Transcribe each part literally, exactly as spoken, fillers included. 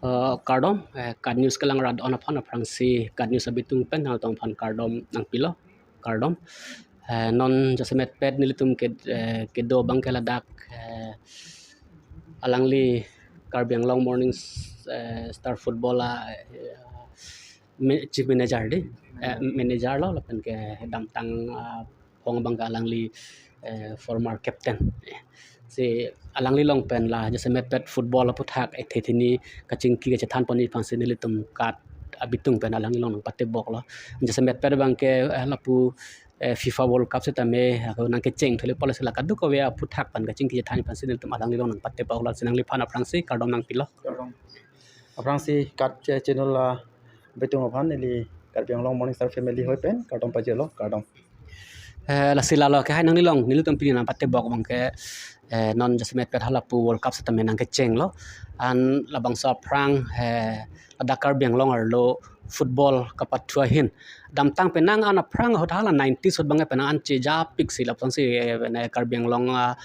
Eh, kardom, eh, KAT News kelang rat-on aphan aphrangsi KAT News abitung pen nangtum aphan kardom nangpilo, kardom. Eh, non jasemet pet nelitum ke, eh, kedo abang ke ladak, eh, alangli Karbi Anglong Morning S-, eh, Star Football a, eh, ma-, chief manager di, eh, manager lo, lapen kedamtang, ah, hong abang ke alangli, eh, former captain. Eh, si alangli along pen la jasemet pet football aphuthak ethe thini kachingki kachethan ponji aphansi nelitum KAT abitung pen alangli along nangpatebok lo. Jasemet pet abang ke, eh, lapu, eh, FIFA World Cup setame ako nangkecheng thule policy la kadokave aphuthak pen kachingki chethan aphansi nelitum alangli along nangpatebok lo, si nangliphan aphrangsi kardom nangpilo. Kardom. Aphrangsi KAT che-, channel abitung aphan neli Karbi Anglong Morning Star family hoi pen kardom pajirlo, kardom. Eh, lasi lalo ke hai nanglilong, nelitum pini nangpatebok abang ke, eh, non jasemet pet halapu World Cup setame nangkecheng lo. An labangso aphrang, eh, ladak Karbi Anglong arlo football kapathu ahin. Damtang penang an aphrang ahut hala nineties ahut abang ke penang an chejapik si lapusonsi, eh, ne Karbi Anglong, ah,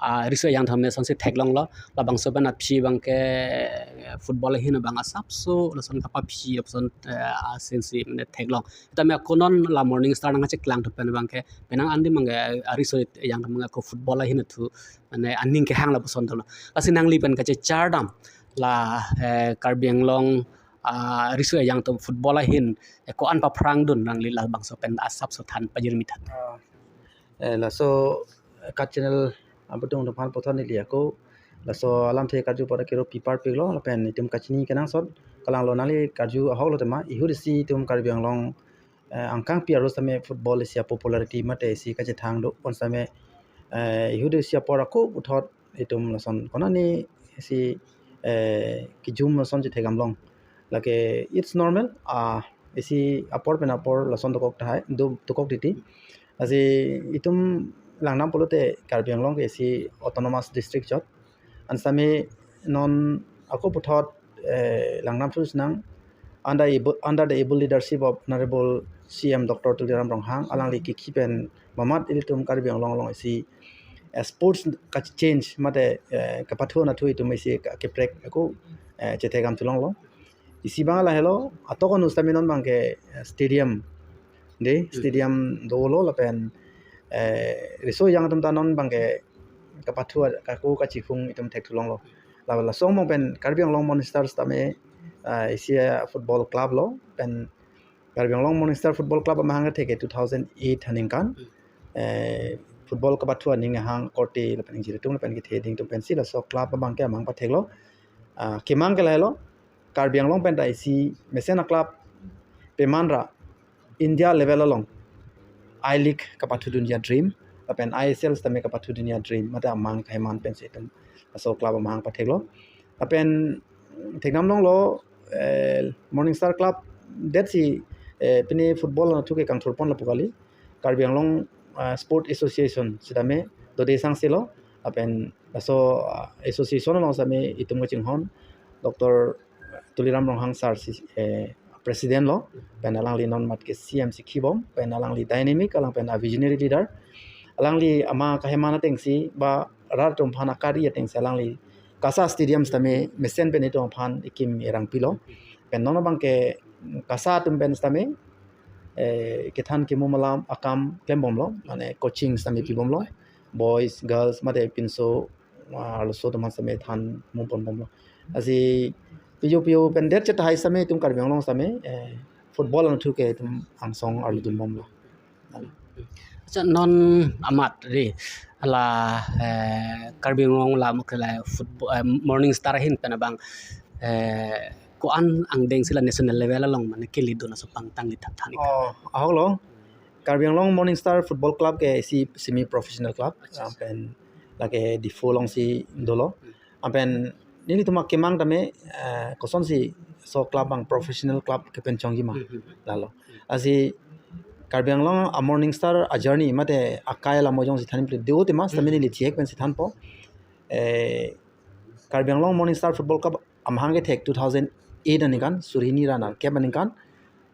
ah, riso ejang atum ne sonsi theklong lo. Labangso pen aphi abang ke, eh, football ahin abang asapso lason kapaphi lapuson, eh, asin si ne theklong. Tame ako non la Morning Star nangcheklang thu pen abang ke penang an di abang ke, eh, ariso ejang abang ke ako football ahin athu, mane aning kehang lapuson dolo. Lasi nangli pen kachechar dam la, eh, Karbi Anglong, ah, riso ejang atum football ahin, eh, ko-an paphrangdun nangli labangso pen asapso than pajirmi than. Ah, eh, laso KAT channel abitung atum aphan puthot neli ako laso alamthe karju apot akero piparpiklo lapen itum kachini kenangsot kalanglo, nangli karju ahok lo tema, ihut isi itum Karbi Anglong, eh, angkangpi arlo setame football isi a-popularity mate isi kachethang do pon setame, eh, ihut isi apor ako puthot itum lason konane isi, eh, kijum lason chethekdam long. Lake it's normal, ah, isi apor pen apor lason dokok tahai, do, dokok titi. Lasi itum langdam pulote Karbi Anglong ke isi autonomous district chot. An setame non ako puthot, eh, langdam thu sinang under able, under the able leadership of Honorable C M Doctor Tuliram Ronghang, alangli kikhi pen mamat ilitum Karbi Anglong along isi, eh, sports kachange mate, eh, kapathu anathu itum isi ka-, kaprek ako, eh, chethekdam thu longlo. Isi abang lahelo, atok anus setame non abang ke, eh, stadium. De, Hmm. stadium dolo lapen, eh, riso ejang atum ta non abang ke kapathu a-, ako kachihung itum thek thu longlo. La, laso angbong pen Karbi Anglong Morning Stars setame, ah, isi a-football club lo, pen Karbi Anglong Morning Star Football Club amahang kethe ke two thousand eight aningkan. Hmm. Eh, football kapathu aning ahang korte lapen ingjir atum lapen kethe ding atum pensi laso club abang ke amahang patheklo. Ah, kemang ke lahelo, Karbi Anglong pen ta isi mesen a-club peman ra India level along I-League kapathudunji a-dream, lapen I S L setame kapathudunji a-dream, mate amang kaheman pensi itum laso club amahang patheklo. Lapen thekdam longlo, eh, Morning Star Club detsi, eh, pini football anathu ke kangthurpon lapu kali. Karbi Anglong, ah, Sport Association setame dode sangselo, lapen laso, ah, association along setame itum kachinghon Doctor Tuliram Ronghang sir si, eh, president lo, pen alangli non mat ke C M si khibom, pen alangli dynamic, alang pen a-visionary leader. Alangli ama kaheman atengsi ba rat atum aphan akari atengsi alangli KASA Stadium setame mesen pen itum aphan ikim erang pilo. Pen non abang ke KASA atum pen setame, eh, kethan kemu alam akam klembomlo, mane coaching setame pibomlo. Boys, girls, mate pinso, ah, arloso atum aphan setame than mumponbomlo. Lasi piju piju pen det chet tahai setame itum Karbi Anglong setame, eh, football anathu ke itum angsong arludunbomlo. Accha, non amat ri, hala, eh, Karbi Anglong lam ke la football, eh, Morning Star ahin pen abang, eh, ko-an angdeng si la national level along mane kelidun aso pangtang di than than. Oh, ahok lo. Karbi Anglong Morning Star Football Club ke isi semi professional club. Accha. Lapen lake Diphu alongsi dolo. Hmm. Lapen nelitum akemang tame, eh, kosonsi laso club abang professional club kepanchongji ma. Hmm, hmm, hmm. Lalo. Hmm. Lasi Karbi Anglong a-Morning Star a-journey mate akai alam jongsi than pli deo tema, hmm, setame neli chihek pensi thanpo. Eh, Karbi Anglong Morning Star Football Club amahang kethek two thousand eight aningkan, suri hini ra nerkep aningkan.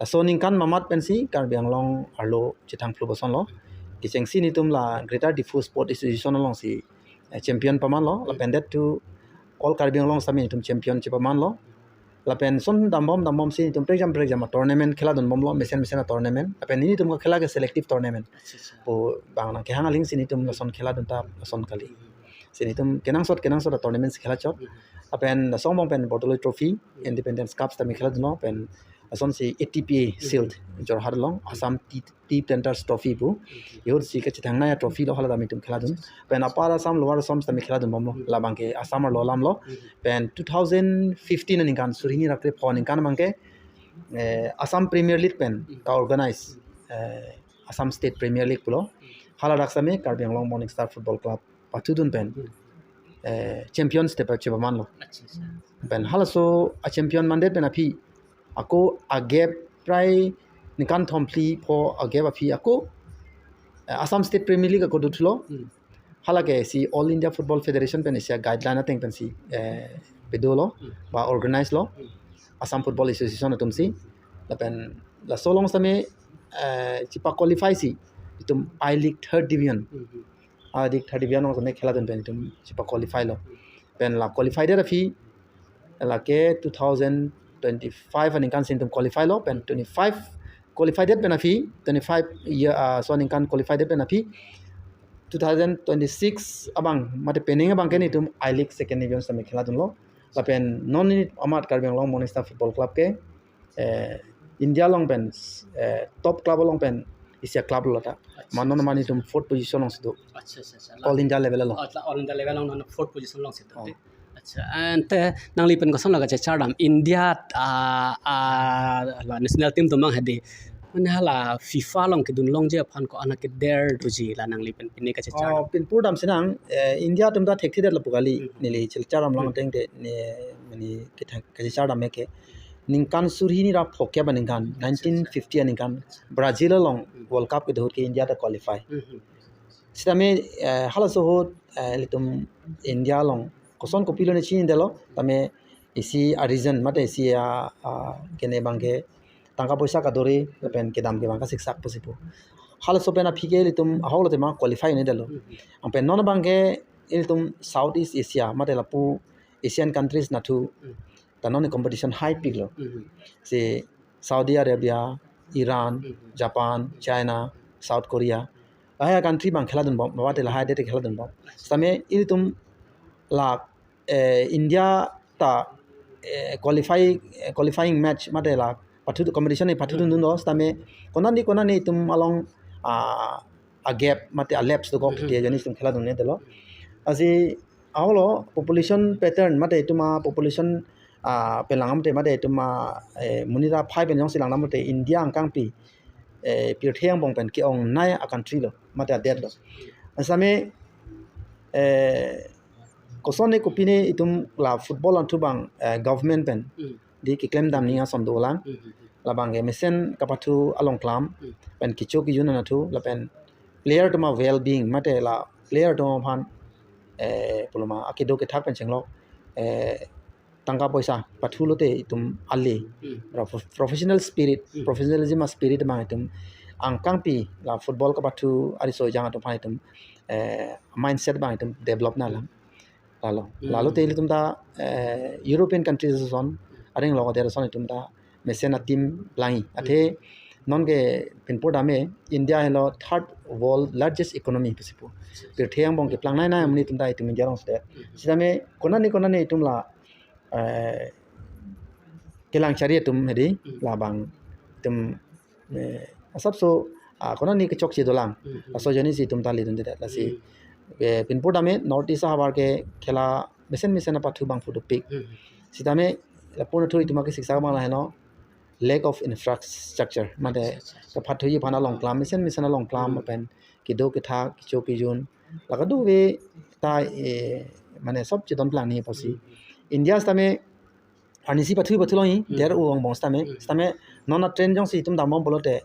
Laso aningkan mamat pensi Karbi Anglong arlo chethang phlu bosonlo. Kechengsi nelitum la Greater Diphu Sport Association alongsi, eh, champion pamanlo, lapen that too all Karbi Anglong setame nelitum champion chepamanlo. Lapen son dambom dambomsi nelitum prekjam prekjam a-tournament khela dunbomlo, mesen mesen a-tournament. Lapen nelitum kekhela ke selective tournament. Acha, acha. Po bang nangkehang aling si nelitum lason khela dun ta lason kali. Si nelitum kenangsot kenangsot a-tournament si khela chot. Mhm. Lapen laso angbong pen Bordoloi Trophy, Mhm. Independence Cup sitame khela dunlo, pen lasonsi A T P A Mhm. Shield Jorhat along, Assam Tea, Tea Planters Trophy pu. Mhm. Ahut si kachethangnei a-trophy lo, hala dam nelitum khela dun. Pen Upper Assam, Lower Assam sitame khela dunbomlo, Mhm. labang ke Assam arlo alamlo. Mhm. Pen two thousand fifteen aningkan, suri hini ra krepho aningkan abang ke, eh, Assam Premier League pen Mhm. ka-organize, Mhm. eh, Assam State Premier League pulo. Mhm. Hala dak sitame Karbi Anglong Morning Star Football Club pathudun pen, Hmm. eh, champions te pachepamanlo. Acha, acha. Pen halaso a-champion mandet pen aphi ako a-gap prai ningkan thom phli pho a-gap aphi ako, eh, Assam State Premier League ako dothulo. Hmm. Hala ke si All India Football Federation pen isi a-guideline ateng pensi, eh, pedolo, Hmm. ba organize lo. Hmm. Assam Football Association atumsi. Lapen laso along sitame, eh, chepa-qualify si itum I-League third division. Hmm, hmm. I-League third division along sitame khela dun pen itum chepa-qualify lo. Pen la qualify det aphi, lake two thousand twenty-five aningkan si itum qualify lo, pen twenty-five qualify det pen aphi, twenty-five year, ah, laso aningkan qualify det pen aphi, two thousand twenty-six abang, mate pening abang ke nelitum I-League second division sitame khela dunlo. Lapen non neli amat Karbi Anglong Morning Star Football Club ke, eh, India along pen, eh, top club along pen isi a-club lo ta. Acha. Mane non mane itum fourth position alongsi do. Acha, acha, acha. All India level along. Oh, la All India level along non fourth position alongsi do. Oh. Acha, ante nangli pen kosonlo kachechar dam India, ah, ah, la national team atum abang hedi. Mane hala FIFA along kedun longji aphan ko-an akedet doji, la nangli pen pine kachechar dam. Oh, pinpur dam sinang, eh, India atum ta thekthe det lapu kali, Hmm. neli chechar dam long Hmm. ateng te, ne, mane kethak kachechar dam ke. Ningkan suri hini ra phokep aningkan, Acha, acha. nineteen fifty aningkan, Brazil along Hmm. World Cup kedo ahut ke India ta qualify. Hmm, hmm. Sitame, eh, halaso ahut, eh, ilitum India along koson kopilo ne chinidetlo, tame isi a-reason, mate isi a, a, kene abang ke tangka poisa kadore, lapen kedam ke abang kasiksak pusi pu. Halaso pen aphi ke ilitum ahok lote ma qualify un'edetlo. Hmm. Anpen non abang ke ilitum South East Asia, mate lapu Asian countries nathu, Hmm. ta non competition high peak lo. Hmm. Si Saudi Arabia, Iran, Hmm. Japan, China, South Korea. Lahai a-country abang khela dunbom, mate lahai adet khela dunbom. Sitame ilitum la, eh, India ta, eh, qualify, eh, qualifying match mate la pathu competition ni pathu dun dun lo, sitame konat ni konat ni itum along, ah, a-gap mate a-lapse dokok Hmm. tiya jani itum khela dun un'edetlo. Lasi ahok lo population pattern mate itum a-population, ah, pen lang mate, mate itum a, eh, monit aphai pen jongsi lang mate India angkangpi, eh, pirthe angbong pen ke-ongnei a-country lo, mate adet lo. Sitame, eh, koson ne kopine itum la football anatthu abang, eh, government pen Hmm. di keklem dam ning ason dolang. Hmm, hmm, hmm. Labang ke mesen kapathu along klam, Hmm. pen kecho kejun anatthu, lapen player atum a-well-being, mate la player atum aphan, eh, puloma akedo kethak pen chenglok, eh, tangka poisa pathu lote itum ale. Hmm. Ra prof-, professional spirit, Hmm. professionalism a-spirit abang itum angkangpi la football kapathu ariso ejang atum aphan itum, eh, mindset abang itum develop nanglang. Lalo. Hmm. Lalo te ilitum ta, eh, European countries ason, areng lo adet ason itum ta mesen a-team plangji. Hmm. Athe non ke pinpur dam ke India helo third world largest economy pusi pu. Pirthe angbong keplang nei nei amonit atum ta itum India along sede. Hmm. Sitame konat ni konat ni itum la, eh, kelang chari atum hedi Hmm. labang itum, eh, asapso, ah, konat ni kechokche dolang. Hmm. Laso jani si itum ta ledunde lasi. Hmm. Eh, pinpur dam ke North East ahavar ke khela mesen mesen apathu abang phu dopik. Hmm. Sitame lapu anatthu itum akesiksak abang lahelo lack of infrastructure. Mate Acha, acha, acha. kapathuji aphan along klam, mesen mesen along klam Hmm. pen kedo kethak, kecho kejun, la kadokave ta, eh, mane sob chedon plang ni apotsi. Hmm. India sitame arnisi pathu pathu longji, Hmm. der-u angbong sitame, Hmm. sitame non a-trend jongsi itum dambom pulote,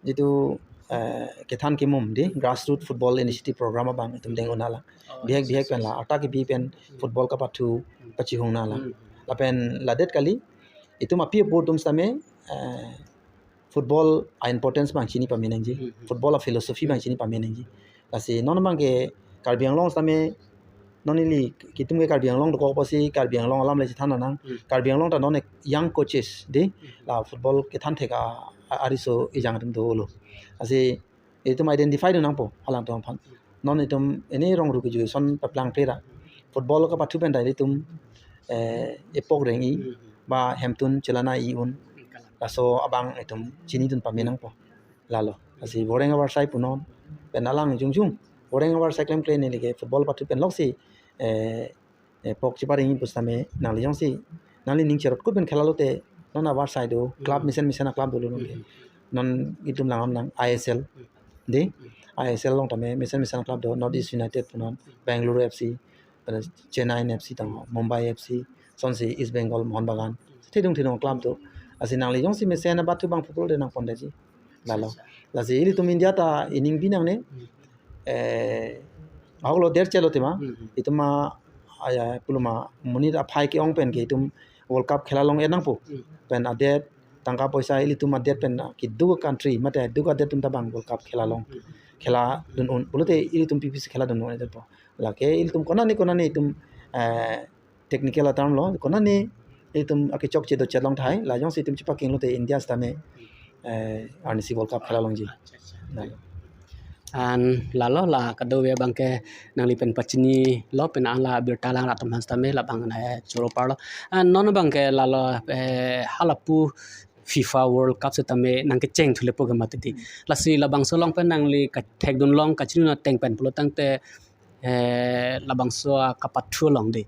jitu, eh, kethan kemum di, grassroots football initiative program abang itum deng un'alang. Oh, Bihek acha, bihek acha, pen la, acha. arta kebi pen Hmm. football kapathu Hmm. pachihung nanglang. Hmm. Lapen ladet kali, itum api apo atum sitame, eh, football a-importance abang chini pame nangji, Hmm. football a-philosophy abang Hmm. chini pame nangji. Lasi non abang ke Karbi Anglong sitame Non ili itum ke Karbi Anglong dokok apotsi Karbi Anglong alam le chethan nang. Hmm. Karbi Anglong ta non ek young coaches dei. Hmm. La football kethan thek a, a, ariso ejang atum dolo. Lasi itum identify dun nangpo alangtum aphan. Non itum ini rong ruki ju son paplang pera. Football kapathu pen ta itum, eh, epok reng-i, hmm, ba hemtun chelana i un. Hmm, kalang. Laso abang itum chinidun pame nangpo. Lalo. Lasi voreng avarsai punon. Pen alang jongjong voreng avarsai klemkle neli ke football pathu pen loksi, eh, eh, pok chepareng-i pusitame nangli jongsi, nangli ning cherot kut pen khela lote, non avarsai do, club, hmm, mesen mesen a-club dolo non ke. Hmm. Non itum langdam nang I S L. Hmm. Dei, hmm, I S L along tame mesen mesen a-club do, North East United punon, hmm, Bengaluru F C, pen Chennai F C tang, Mumbai F C, sonsi East Bengal Mohun Bagan. Thedung thedung club do. Lasi nangli jongsi mesen abathu abang football de nangpondetji. Lalo. Acha, acha. Lasi ilitum India ta ining binang ne. Hmm. Eh, ahoklo der chelo tema. Hmm, hmm. Itum ma, aya, puloma monit aphai ke-ong pen ke itum World Cup khela long-et nangpo. Hmm. Pen adet tangka poisa ilitum adet pen keduk country mate keduk adet atum ta bang World Cup khela long. Hmm. Khela dun un. Pulote ilitum P P C khela dun un-etpo. Lake ilitum konane konane itum, eh, technical a-term lo, konane itum akechokche do chet long tahai, la jongsi itum chepakeng lote India sitame, eh, arnisi World Cup khela longji. Acha, acha. Lalo. An lalo la kadokave abang ke nangli pen pachinilo pen an la birta lang rat atum aphan sitame labang na choro parlo. An non abang ke lalo, eh, halapu FIFA World Cup sitame nangkecheng thulepo ke mati dei. Lasi labangso along pen nangli kethekdun long kachinidun ateng pen pulo tangte, eh, labangso akapathu along dei.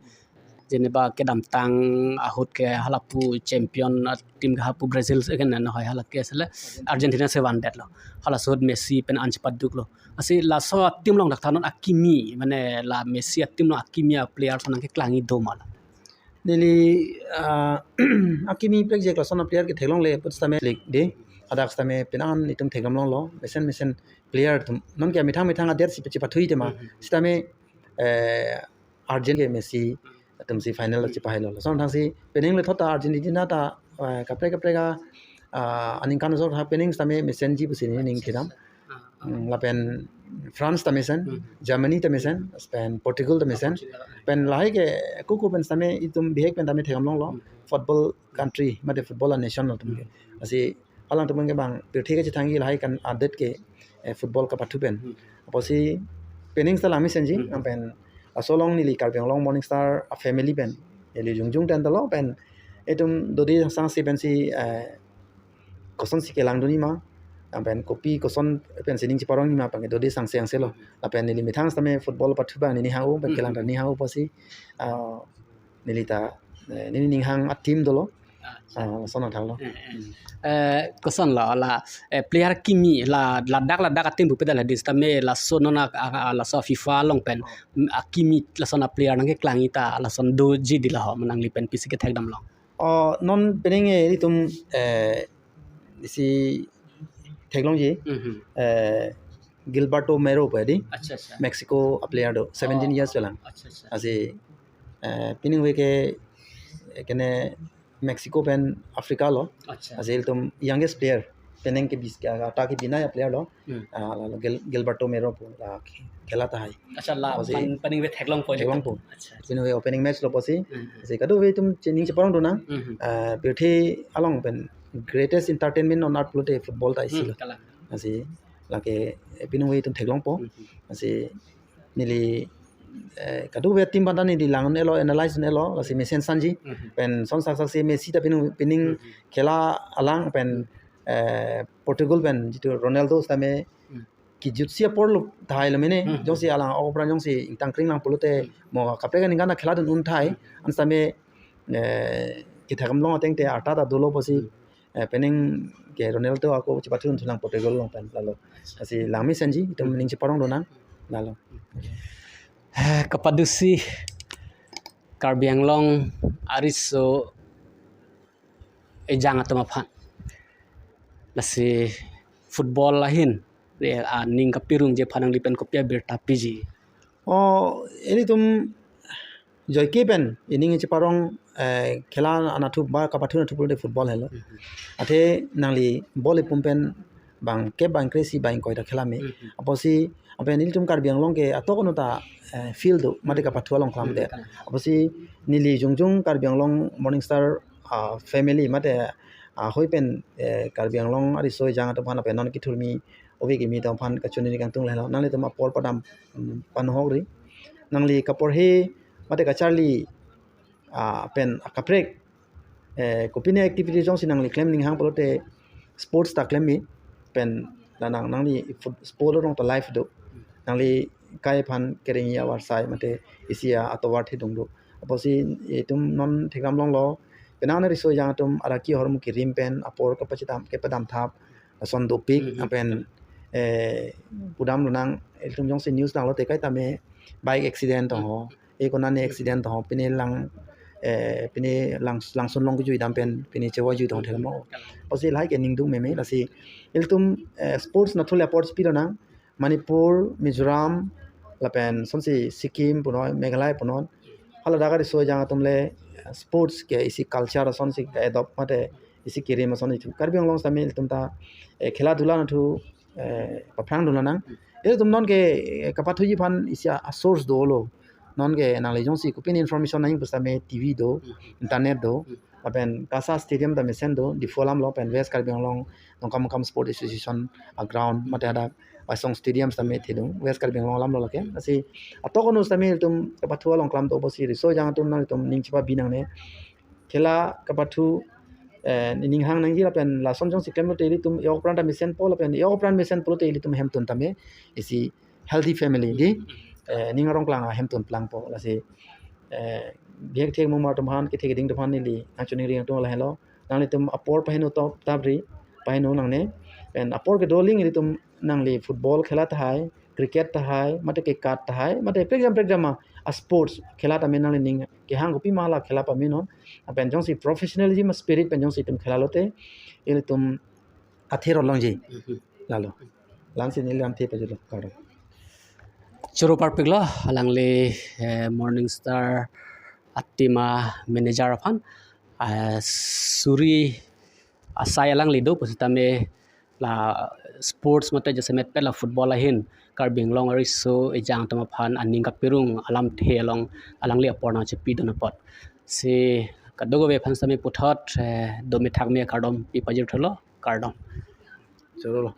Jeneba kedamtang ahut ke halapu champion a-team ke hapu Brazil se ken na hoi hala ke sele Argentina se vandetlo. Halaso ahut Messi pen an chepaduklo. Lasi laso a-team along dak thanon akimi, mane la Messi a-team along akimi a-player ason nangkeklangji do ma la? Neli, ah, akimi prek jek lason a-player ke theklongle pusitame lik dei. Hadak sitame pen an itum thekdam longlo. Mesen mesen player atum. Non ke methang methang adet si chepa- chepathui tema. Hmm, hmm, hmm. Sitame, eh, Argent ke Messi atum si final, hmm, chepahailo. Lason thangsi penang le thot ta Argentina ta, eh, kaprek kaprek a, ah, aningkan asor ha penang sitame mesenji pusi neli ning kedam. Ah, ah. Hmm, lapen France ta mesen, hmm, Germany ta mesen, pen Portugal ta mesen. Portugal. Pen lahai ke kuku pen sitame itum bihek pen tame thekdam longlo. Hmm. Football country, mate football a-nation lo itum ke. Hmm. Lasi alangtum ke bang pirthe kachethangji lahai kan adet ke, eh, football kapathu pen. Hmm. Apotsi penang sita langmesenji, hmm, pen laso along neli Karbi Anglong Morning Star a-family pen neli jongjong ten talo pen itum dodi sangse pensi, eh, kosonsi kelangdunji ma, pen kopi koson pensi ning cheparongji ma pen dodi sangse angse lo. Lapen neli methang sitame football pathu abang neli hang-o pen, hmm, kelang ta neli hang-o apotsi, ah, neli ta, eh, neli ning hang a-team dolo. Acha. Ah, lason athak lo. Eh, eh. Eh, koson lo la, eh, player kimi la, ladak ladak a-team pupe dala dis tame laso non a, a, a, laso FIFA along pen, mm, akimi lason a-player nangkeklangji ta lason doji dei la ho, ma nangli pen pisi kethekdam long? Oh, non penang, eh, itum, eh, isi theklongji, mhm, eh, Gilberto Mero pu dei. Acha, acha. Mexico a-player do, seventeen, oh, years lang. Acha, acha. Lasi, eh, penang ave ke, eh, kene Mexico pen Africa lo. Acha. Lasi ilitum youngest player. Penang ke bis, ah, ta ke binai a-player lo. Hmm. Ah, la, la Gil-, Gilberto Mero pu la khela tahai. Acha, la apotsi pan-, penang ave theklongpo. Theklongpo. Acha, acha. Penang ave opening match lo apotsi. Hmm, hmm. Lasi kadokave itum che-, ning cheparongdun nang. Hmm, hmm. Ah, pirthe along pen greatest entertainment on earth pulote football ta isi lo. Hmm, kalang. Lasi lake, eh, penang ave itum theklongpo. Hmm, hmm. Lasi neli, eh, kadokave a-team aphan ta neli lang-un-elo, analyze un-elo, lasi mesen sanji. Mhm. Pen son saksak si Messi ta penang, penang, mhm, khela alang pen, eh, Portugal pen jitu Ronaldo sitame, mhm, kejutsi apor lo tahai lo mene, mhm, jongsi alang ok apran jongsi ingtang kring lang pulote, mhm, mo kaprek aningkan ta kheladun un tahai, mhm, an sitame, eh, kethekdam long ateng te arta ta dolo apotsi, mhm, eh, penang ke Ronaldo ako chepathun thulang Portugal along pen lalo. Lasi langmesenji, itum, hmm, ning cheparongdun nang lalo. Eh, kapadusi Karbi Anglong ariso ejang atum aphan. Lasi football ahin, eh, aning kapirungji aphan nangli pen kopi abirta piji? Oh, ilitum joike pen ining cheparong, eh, khela anatthu ba kapathu anatthu pulote football helo. Mhm. Athe nangli ball ipum pen bang kep bang kre-isi bang ingkoi ta khela me. Hmm, hmm. Apotsi lapen nelitum Karbi Anglong ke atok anu ta, eh, field do, mate kapathu along klam de. Hmm, kalang. Apotsi neli jongjong Karbi Anglong Morning Star, ah, family mate, ah, hoi pen, eh, Karbi Anglong ariso ejang atum aphan lapen non kethurmi ove kimi atum aphan kachiningri kangtung lelo. Nanglitum apor padam, mm, panohok ri. Nangli kaporhe mate kacharli, ah, pen akaprek, eh, kopine activity jongsi nangli klem ninghang pulote sports ta klem me, pen la nang, nangli foot-, sport along ta life do. Nangli kai aphan kereng-i avarsai mate isi atovar thedung do. Apotsi itum non thekdam longlo, penang nangriso ejang atum araki ahormu kerim pen apor kapachitam kepadam thap ason dopik. Mhm. Lapen, eh, pudam lonang, itum jongsi news langlote kaita me bike accident tong ho, e konane accident tong ho, pine lang, eh, pine lang, langsun long kejui dam pen pine chewa jui tong thek mo. Apotsi lahai ke ningduk meme, lasi ilitum, eh, sports nathu le apor chipi lonang, Manipur, Mizoram, lapen sonsi Sikkim punon, Meghalaya punon, haladak ariso ejang atum le, eh, sports ke isi culture asonsi adopt mate isi kerim ason itum. Karbi Anglong sitame ilitum ta, eh, khela dhula nathu, eh, paphrang dun lonang. Ilitum non ke, eh, kapathuji aphan isi a, a source dolo. Non ke nangli jongsi kopine information nangji pusitame T V do, internet do. Lapen KASA Stadium ta mesen do, Diphu alamlo, pen West Karbi Anglong Nongkam Nongkam Sport Association a ground mate hadak Waisong Stadium sitame thedung, West Karbi Anglong alamlo lake. Lasi atok anu sitame ilitum kapathu along klam do, apotsi riso ejang atum nanglitum ning chepabi nangne. Khela kapathu, eh, ninghang nangji lapen lason jongsi klemlote ilitum e-ok apran ta mesenpo lapen e-ok apran mesenpo lote ilitum hemtun tame isi healthy family di, eh, ning arong klang ahemtun plangpo. Lasi, eh, bihek thek mumar atum aphan, kethe keding atum aphan neli nangchiningri kangtung lahelo. Nanglitum apor paheno top tapri, paheno nangne. Pen apor kedo aling ilitum nangli football khela tahai, cricket tahai, mate kekat tahai, mate prekjam prekjam a, a sports khela tame nangli ning kehang kopima la khela pamenon. Lapen jongsi professionalism spirit pen jongsi itum khela lote, ilitum athe rot longji. Mhm. Lalo. Lansi neli lamthe pajutlo, kardom. Choro parpiklo, alangli, eh, Morning Star a team a manager aphan, ah, suri asai alangli do pusitame la sports mate jasemet pen la football ahin Karbi Anglong ariso ejang atum aphan aning kapirung alamthe along alangli apor nangchipidun apot. Si kadokave aphan sitame puthot, eh, do methak me kardom pi pajirthulo, kardom. Choro lo.